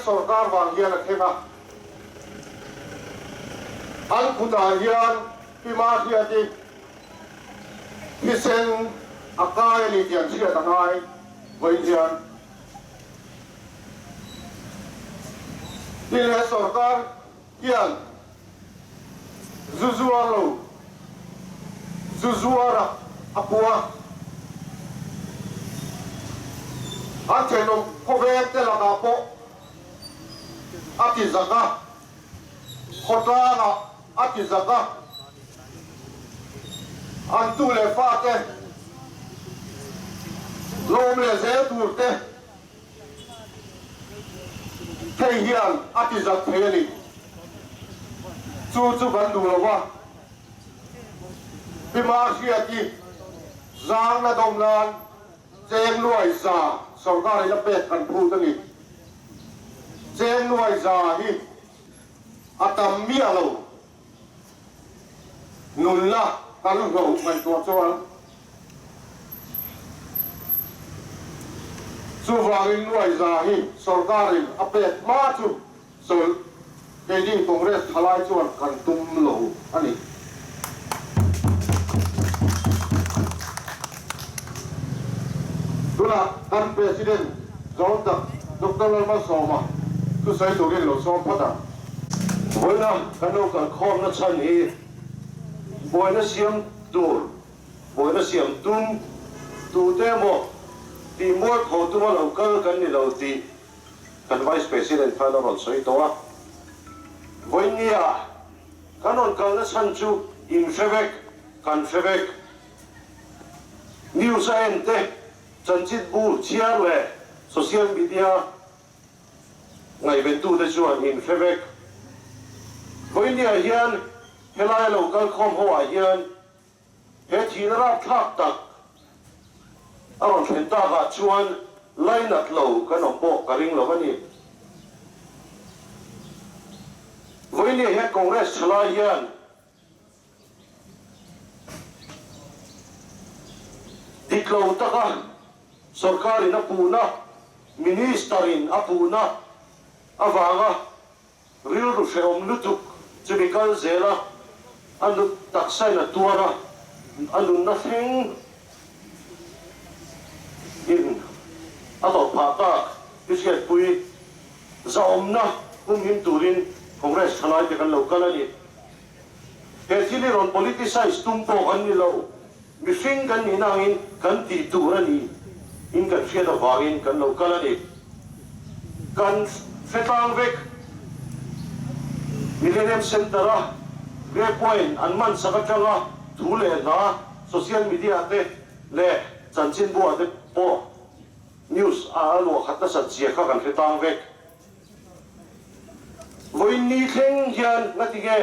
sorkar vang hian a thleng a. An kutah hian Pi Mahriati thisen a kai a ni tih an hriat a ngai vawiin hian. Tin he sorkar hian zu zuar lo, zu zuara a pua. An thenawm khawveng te lakah pawh a ti zak a, khawtlangah a ti zak a, an tu leh fate lawm leh zel tur te Hei hian a ti zat thei a ni. Chu chu kan duh lo va, Hima Hriati zangna dawm nan cheng nuai za sorkarin a pek kan phut a ni. Cheng nuai za hi a tam miah lo. Nunna kan hloh ngaihtuah chuan chuvangin nuaiza hi sorkarin a pek hma chu chawlh keini Congress thalai chuan kan tum lo a ni. Tunah kan President Zawng tak Doctor Lalmalsawma thusawi turin lo sawm phawt ang. Vawiina kan lo kalkhawmna chhan hi buaina siam tur, buaina siam tum tute emaw tih mualpho tuma lo kal kan ni lo tih kan Vice President khan a rawn sawi tawh a. Vawinia kan rawn kalna chhan chu in hre vek, kan hre vek. News a en te, chanchinbu chhiar leh social media Ngaihventute chuan in hre vek. Vawinia hian helaia lo kal khawm ho ah hian he thihna rapthlak tak a rawn thlen tak ah chuan lainat lo kan awm pawh ka ring lo a ni. Vawinia hian Congress thalai hian Dik lo taka sorkarin a puhna, Minister-in a puhna avanga rilru hrehawm lutuk chumi kal zela a nut taksain a tuar a, a nunna thleng in a tawrh phah tak i hriatpui zahawmna humhim turin Congress thalaite kan lo kal a ni. He thil hi rawn politicize tum pawh kan ni lo, mihring kan nihna angin kan tih tur a ni in kan hriat avangin kan lo kal a ni. Kan hre tlang vek. Millennium Centre a Grey Point an man sak atanga thu leh hla social media te leh chanchinbu ah te pawh news a luah khat nasat zia kha kan hre tlang vek. Vawiin ni thleng hian ngati nge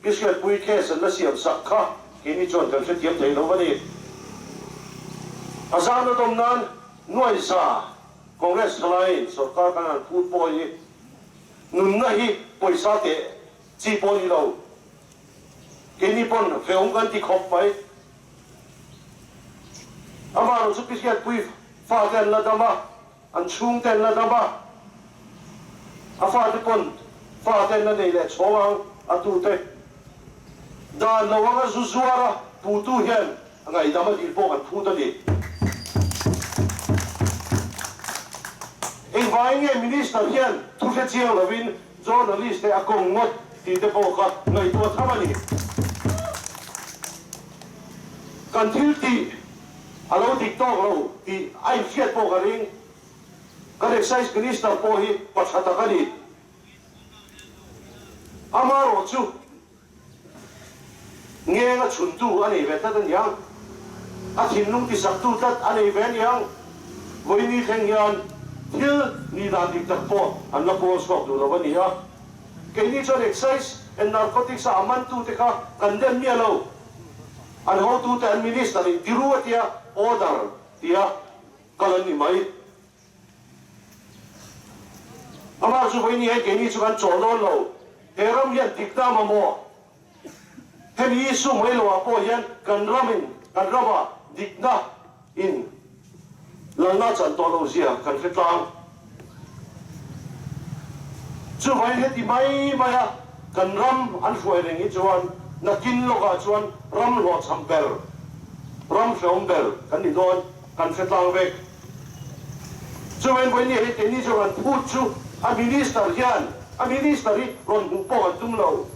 i hriatpui case an la siam sak kha keini chuan kan hrethiam thei lo a ni. A zan a dawm nan nuaisa Congress thalaiin sorkar kan han phut pawh hi nunna hi pawisa teh chi pawh ni lo. Keini pawn hrehawm kan ti khawp mai. Amaherawhchu pi hriatpui fate an la dam a. An chhungte an la dam a, a fate pawn fate an la nei leh chhawng ang a tute. Dan lo anga zu zuar a putu hian a ngaihdam a dil pawh kan phut a ni. Engvangin nge Minister hian thu hre chiang lovin journalist te a kawng ngawt tih te pawh kha ngaihtuah tham a ni. Kan thil tih A lo dik tawk lo tih a inhriat pawh ka ring. Kan Excise Minister pawh hi pa tha tak a ni. Amaherawh chu ngeng a chhuntu a nei ve tlat a niang. A thinlung tisaktu tlat a nei ve a niang. Vawiini thleng hian thil nih dan dik tak pawh an la pawl chhuak duh lo a ni a. Keini chuan Excise and Narcotics a a mantute kha kan dem miah lo. An hotute an minister in tiru a tia order tia kal an ni mai. Amah chu vawiin hian keini chu kan chawl dawn lo. He ram hian dikna mamawh hemi issue mai lo ah pawh hian kan ram in kan rama dikna in lalna chan tawh lo zia kan hre tlang. Chuvangin heti mai maia kan ram an hruai reng hi chuan nakin lawkah chuan ram hlawhchham ber, ram hrehawm ber kan ni dawn, kan hre tlang vek. Chuvangin vawiin hei keini chuan kan phut chu a Minister hian a Minister hi rawn hmuh pawh kan tum lo.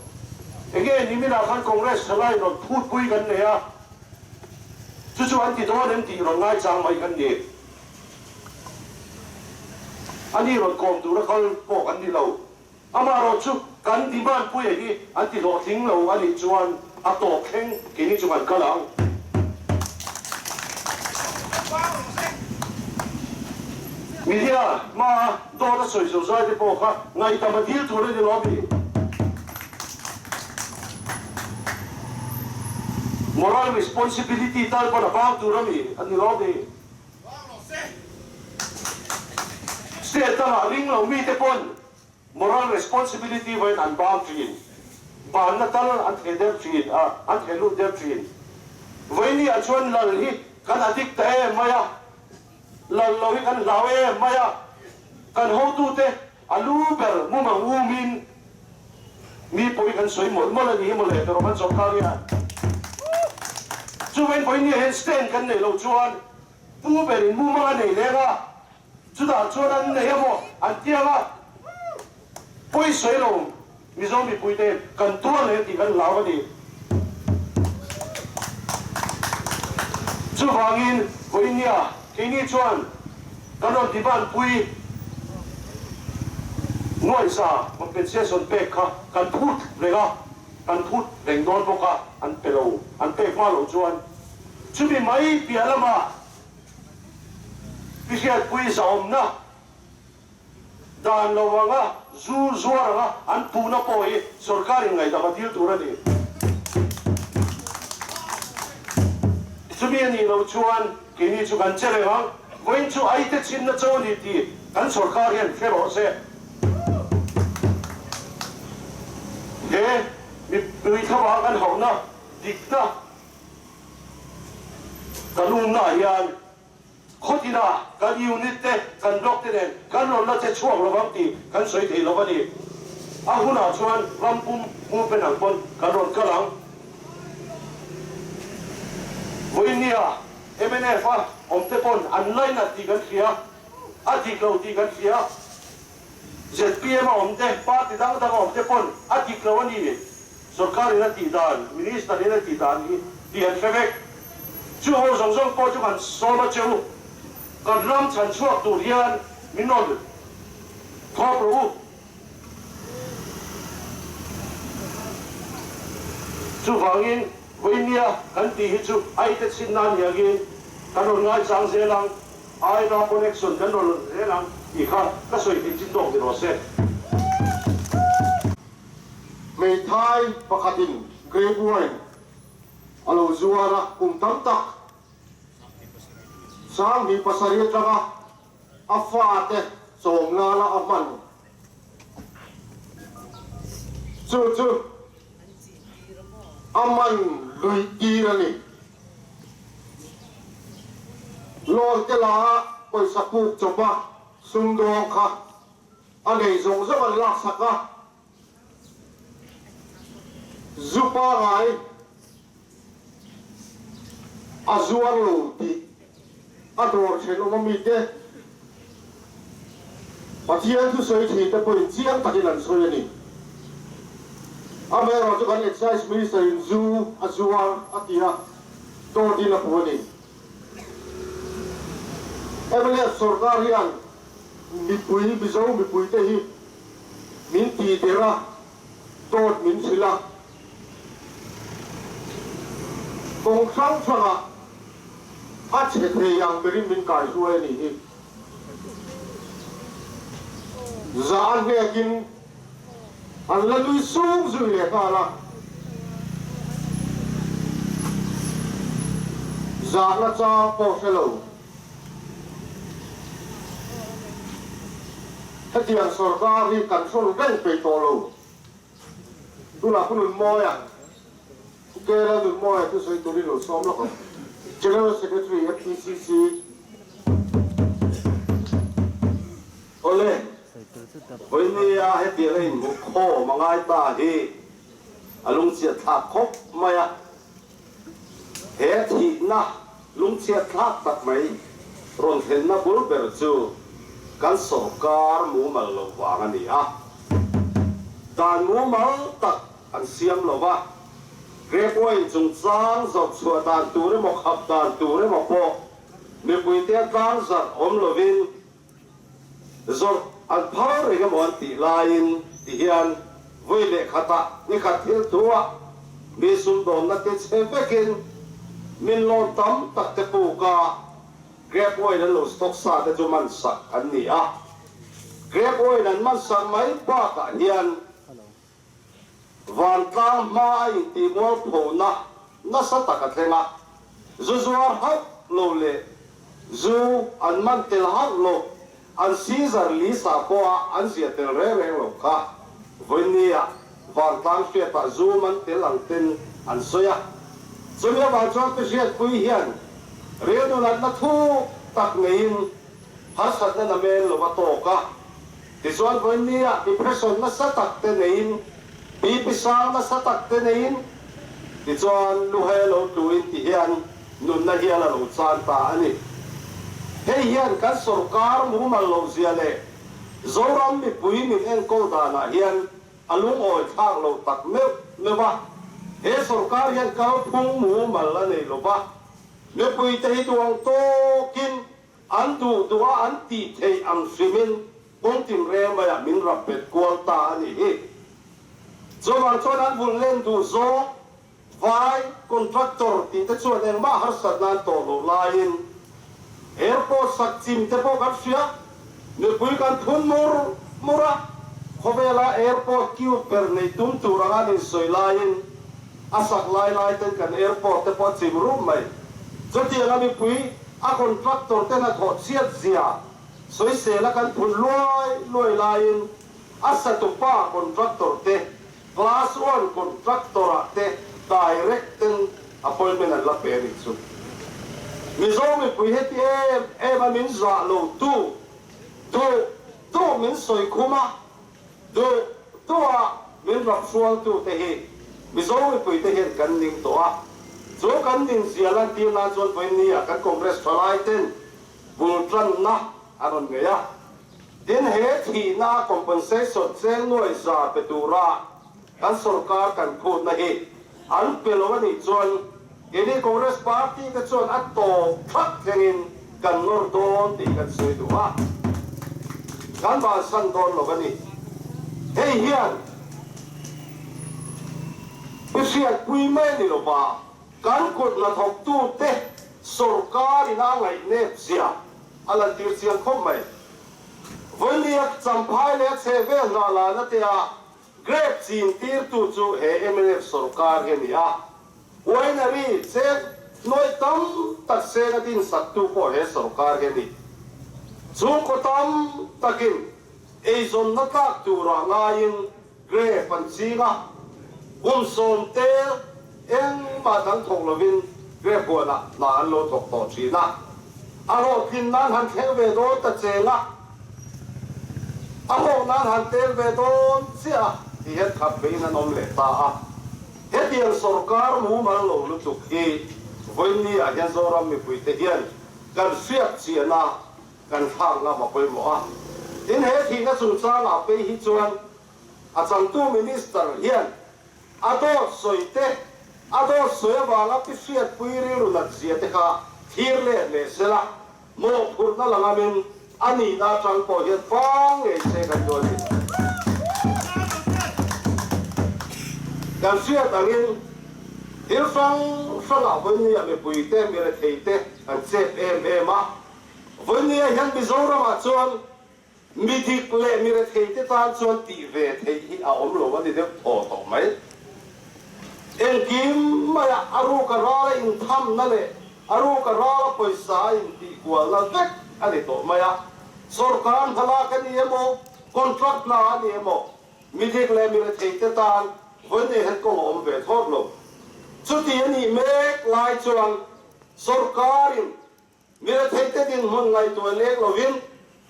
Enge niminah khan Congress thalai rawn phutpui kan nei a, chu chu an ti dawn em tih rawn ngaichang mai kan ni. A ni rawn kawm tura kal pawh kan ni lo. Amaherawh chu kan demand puia hi an ti hlawhtling lo a nih chuan a tawp thleng keini chu kan kal ang. Media hmaa dawt a sawi zo zai te pawh kha ngaihdam a dil tur a ni lo mi? Moral responsibility tal pawn a bang tur a mi a ni lo mi? State dangah ring lo mite pawn moral responsibility vawiin an bang thin. Banna tal an theh der thin a, an theh lut der thin. Vawiini ah chuan lal hi kan addict ta em mai a, lal lo hi kan hlau em mai a, kan hotute a lu ber mumang umin Mi pawi kan sawi mawlh mawlh a ni hi mawle tawrh kan sawrkar hian. Chuvain vawiin hian stand kan neih loh chuan pu berin mumang a nei leng a, chutah chuan an nei emaw an tiang a, pawi sawi lo Mizo mipuite kan tuar leh tih kan hlau a ni. Chuvangin vawiin nia keini chuan kan rawn demand pui nuaisa compensation pek kha kan phut reng a, kan phut reng dawn bawk a, an pe lo, an pek hma loh chuan chumi mai piah lama Pi Hriatpui zahawmna dan lo anga zu zuar anga an puhna pawh hi sorkarin ngaihdam a dil tur a ni. Chumi a nih loh chuan keini chu kan che reng ang. Vawiin chu aite chhinna cho a ni tih kan sorkar hian hre rawh se. He mipui thlavang kan hauhna dikna kan umnaah hian Khawtina kan unit te, kan block te nen kan rawn la che chhuak lo vang tih kan sawi thei lo a ni. A hunah chuan ram pum movement ang pawn kan rawn kal ang. Vawinia mnf a awm te pawn an lainat tih kan hria, a dik lo tih kan hria. Zpm a awm te, party dang dang a awm te pawn a dik lo a ni. Sorkar in a tih dan, Minister in a tih dan hi tih an hre vek. Chu ho zawng zawng pawh chu kan sawm a che u. Kan ram chhan chhuak tur hian min rawn thawk rawh u. Chuvangin vawinia kan tih hi chu aite chhin nan hiangin kan rawn ngaichang zel ang, aina connection kan rawn zel ang tih kha ka sawi theih chin tawk ni rawh se. Hmeithai pakhatin grape wine a lo zuar a, kum tam tak 27 atanga a fate chawm nana a hman chu chu a man luih tir a ni. Loan te la a pawisa puk chawp a sumdawng kha a nei zawng zawng an laksak a. Zu pangai a zuar lo tih a dawr thenawm a mite Pathian thusawi thei te pawhin chiang takin an sawi a ni. Amaherawhchu kan Excise Minister in zu a zuar a ti a, dawtin a puh a ni. Mnf sorkar hian mipui, Mizo mipuite hi Min ti der a, dawt min hrilh a. Kawng hrang hrangah a chhe thei ang berin min kaihruai a nih hi. Zah a hnekin an la nui sung zui leh nghal a. Zahna chang pawh hre lo. Hetiang sorkar hi kan hrawn reng peih tawh lo. Tunah pu Nunmawia, Pu Kela Nunmawia thusawi turin lo sawm lawk ang. General Secretary MPCC. Awle. Vawinia hetiang a inhmuh khawm a ngai ta hi a lungchhiat thlak khawp mai a. He thihna lungchhiat thlak tak mai rawn thlenna bul ber chu kan sawrkar mumal loh vang a ni a. Dan mumal tak an siam lo va, Grape wine chungchang zawrh chhuah dan tur emaw khap dan tur emaw pawh mipuite a tlangzarh awm lovin Zawrh an phal reng emaw an tih laiin ti hian vawi leh khatah ni khat thil thuah mi sumdawnna te chhe vekin min lawn tam tak te puka grape oil an lo stock sa te chu man sak an ni a. Grape oil an man sak mai bakah hian Vantlang hma a intihmualphona nasa tak a thleng a, zu zuar hauh lo leh zu an man tel hauh lo, an Caesar Lisa pawha an ziah tel reng reng lo kha vawinia vantlang hriatah zu man tel ang ten an sawi a. Chumi avang chuan Pi Hriatpui hian rilru natna thuk tak neiin harsatna namen lo a tawk a. Tichuan vawinia depression nasa tak te neiin, BP sang nasa tak te neiin, tichuan luhe lo tluin ti hian nunna hial a lo chan ta a ni. Hei hian kan sorkar mumal loh zia leh Zoram mipui min enkawl danah hian a lungawi thlak lo tak meuh meuh a. He sorkar hian kalphung mumal a nei lo va, mipuite hi duang tawkin An duh duh a an tih theih ang hrimin kawng tinreng maiah min rap bet kual ta a nih hi. Chuvang chuan an vulh len duh zawng vai contractor tih te chuan engmah harsatna an tawh loh laiin airport sak chim te pawh kan hria, mipui kan phun mur mur a, khawvela airport cute ber nei tum tur anga an insawi laiin a sak lai lai ten kan airport te pawh a chim rum mai. Chutianga mipui A contractor te hnathawh chhiat zia sawisel a kan phun luai luai laiin a satupa contractor te class one contractor ah te direct ten appointment an la pe a nih chu. Mizo mipui heti em em a min zah lo tu duh duh min sawi khum a, Duh duha min rap hrualtute hi Mizo mipuite hian kan ning tawh a, chu kan ning zia lantir nan chuan vawinia kan Congress thalaiten bul tanna an rawn ngei a. Tin, he thihna compensation cheng nuai za pe tura kan sorkar kan phutna hi an pe lo a nih chuan keini Congress party te chuan a tawp thlak thlengin kan nawr dawn tih kan sawi duh a, kan bansan dawn lo a ni. Hei hian i hriatpui mai a ni lo va, kan kut hnathawktute sorkarin a ngaihnep zia a lantir chiang khawp mai. Vawinia Champhai leh a chhehvel hna lana te a Grape chin tirtu chu he mnf sorkar hi a ni a, winery cheng hnuai tam tak senga din saktu pawh he sorkar hi a ni. Chhungkaw tam takin eizawnna tlak turah ngaiin grape an ching a, kum sawm tel engmah dang thawk lovin grape huanah hna an lo thawk tawh thin a, a hlawhtlin nan han thleng ve dawn ta cheng a. A hlawh nan han tel ve dawn chiah a ti hian khat veiin an awm leh ta a. Hetiang sorkar mumal lo lutuk hi vawiin ah hian Zoram mipuite hian kan hriat chian a, kan thlak ngam a pawimawh a. Tin, he thihna chungchangah phei hi chuan a changtu Minister hian a dawt sawi te, a dawt sawi avanga pi hriatpui rilru nat zia te kha thlir let leh sela, Mawhphurhna la ngamin a nihna atang pawh hian fang ngei se kan duh a ni. Kan hriat angin thil hrang hrangah Vawinia mipuite miretheite an chep em em a. Vawinia hian Mizoramah chuan mi dik leh miretheite tan chuan tih ve theih hi a awm lo a ni deuh thaw tawh mai. Engkim maia a ruka rala inthamna leh a ruka rala pawisa a intihkualna vek a ni tawh mai a. Sorkar hna lak a ni emaw, contract hna a ni emaw, mi dik leh mi retheite tan vawiin hian kawng a awm ve thlawt lo. Chuti a nih mek lai chuan sorkarin Mi retheite dinhmun ngaihtuah lek lovin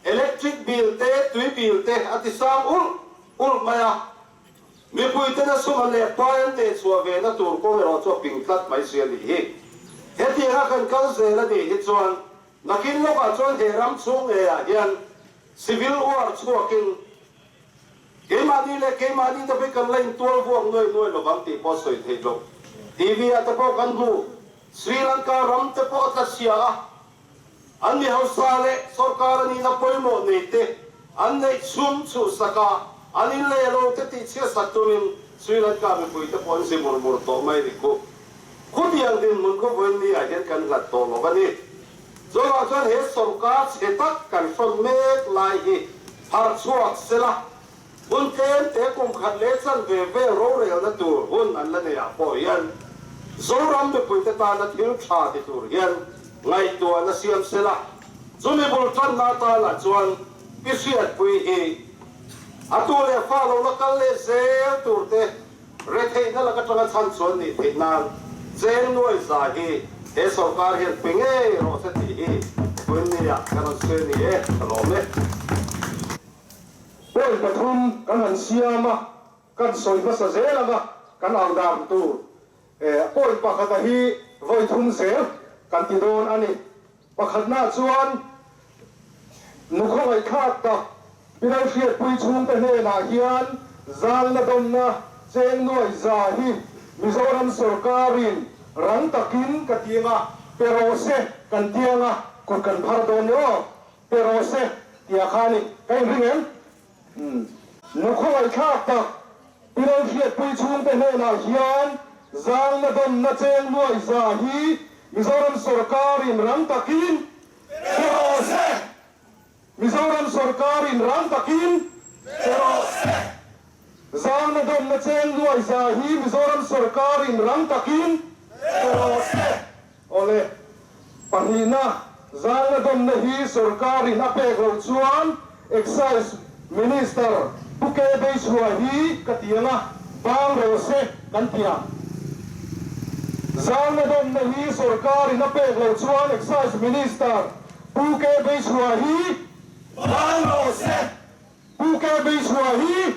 Electric bill te, tui bill te a ti sang ulh ulh mai a. Mipui tena sum an leh pai an teh chhuah ve na tur kawng erawh chu a ping tlat mai si a nih hi. Hetianga kan kal zel a nih hi chuan nakin lawkah chuan he ram chhung ngeiah hian civil war chhuakin keimahni leh keimahni te pawh hi kan la intual vuak nuai nuai lovang tih pawh a sawi theih loh. TV ah te pawh kan hmu Sri Lanka ram te pawh a tla chhia a, An mi hausa leh sorkar a nihna pawimawh nei te an neih chhum chhuhsak a, an in leh lo te tihchhiatsak tumin Sri Lanka mipui te pawh an zi mur mur tawh mai ni khu. Khutiang dinhmun khaw vawiin ni ah hian kan hlat tawh lo a ni. Chuvang chuan he sorkar chhe tak kan hrawn mek lai hi harh chhuak sela, hun tlem te kum khat leh chanve vel rorelna tur hun an la nei ah pawh hian Zoram mipuite tana thil tha ti tur hian ngaihtuahna siam sela, chumi bul tanna atana chuan i hriatpui hi a tu leh fa lo la kal leh zel turte retheihna lak atanga chhan chuan nih theih nan cheng nuai za hi he sorkar hian pe ngei rawh se tih hi Vawiinnia ka rawn sawi a ni e, ka lawm e. Point pathum kan han siam a, kan sawi hmasa zel ang a, kan au dan tur point pakhata hi vawi thum zel kan ti dawn a ni. Pakhatnaah chuan nu khawngaihthlak tak Piral Hriatpui chhungte hnenah hian zalna dawmna cheng nuai za hi Mizoram sawrkarin rang takin ka ti ang a, pe rawh se kan ti ang a, kut kan phar dawn ni aw. Pe rawh se tia khan i ka inring em? Umm. Nu khawngaihthlak tak Piral Hriatpui chhungte hnenah hian zalna dawmna cheng nuai za hi Mizoram sawrkarin rang takin pe rawh se! Mizoram sawrkarin rang takin pe rawh se! Zalna dawmna cheng nuai za hi Mizoram sawrkarin rang takin pe rawh se! Awle, pahnihna, zalna dawmna hi sorkarin a pek loh chuan Excise Minister Pu K. Beishua hi ka ti ang a, bang rawh se kan ti ang. Zalna dawmna hi sorkarin a pek loh chuan Excise Minister Pu K. Beishua hi bang rawh se. Pu K. Beishua hi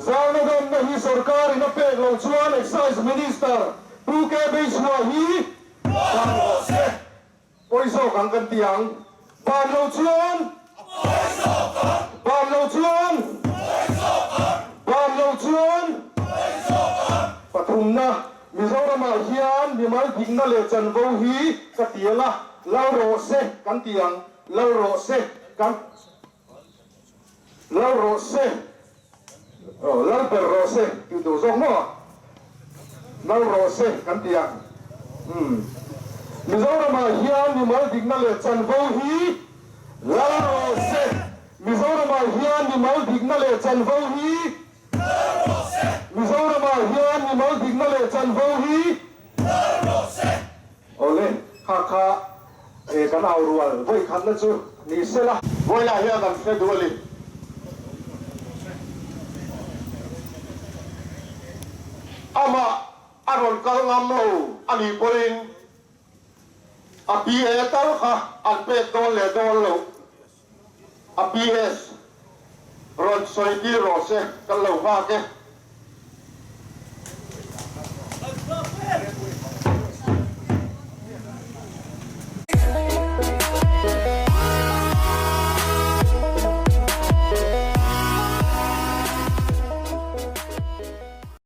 Zalna dawmna hi sorkarin a pek loh chuan Excise Minister Pu K. Beishua hi ban rawh se. Pawi zawk ang kan ti ang. Ban lo chuan Pawi zawk ang. Ban lo chuan Pawi zawk ang. Ban lo chuan Pawi zawk ang. Pathumna, Mizoramah hian mimal dikna leh chanvo hi ka ti ang a, lal rawh se kan ti ang. Lal rawh se kan Lal rawh se aw Lal ber rawh se tih duh zawk maw Lal rawh se kan ti ang umm Mizoramah hian mimal dikna leh chanvo hi Lal rawh se Mizoramah hian mimal dikna leh chanvo hi Lal rawh se Mizoramah hian mimal dikna leh chanvo hi Lal rawh se Awle, kha kha e kan au rual vawi khatna chu ni se la. Vawilah hian an hre duh a ni. Amah a rawn kal ngam lo a nih pawhin a PA tal kha an pek dawn leh dawn loh a PS rawn sawi tir rawh se kan lo nghak e.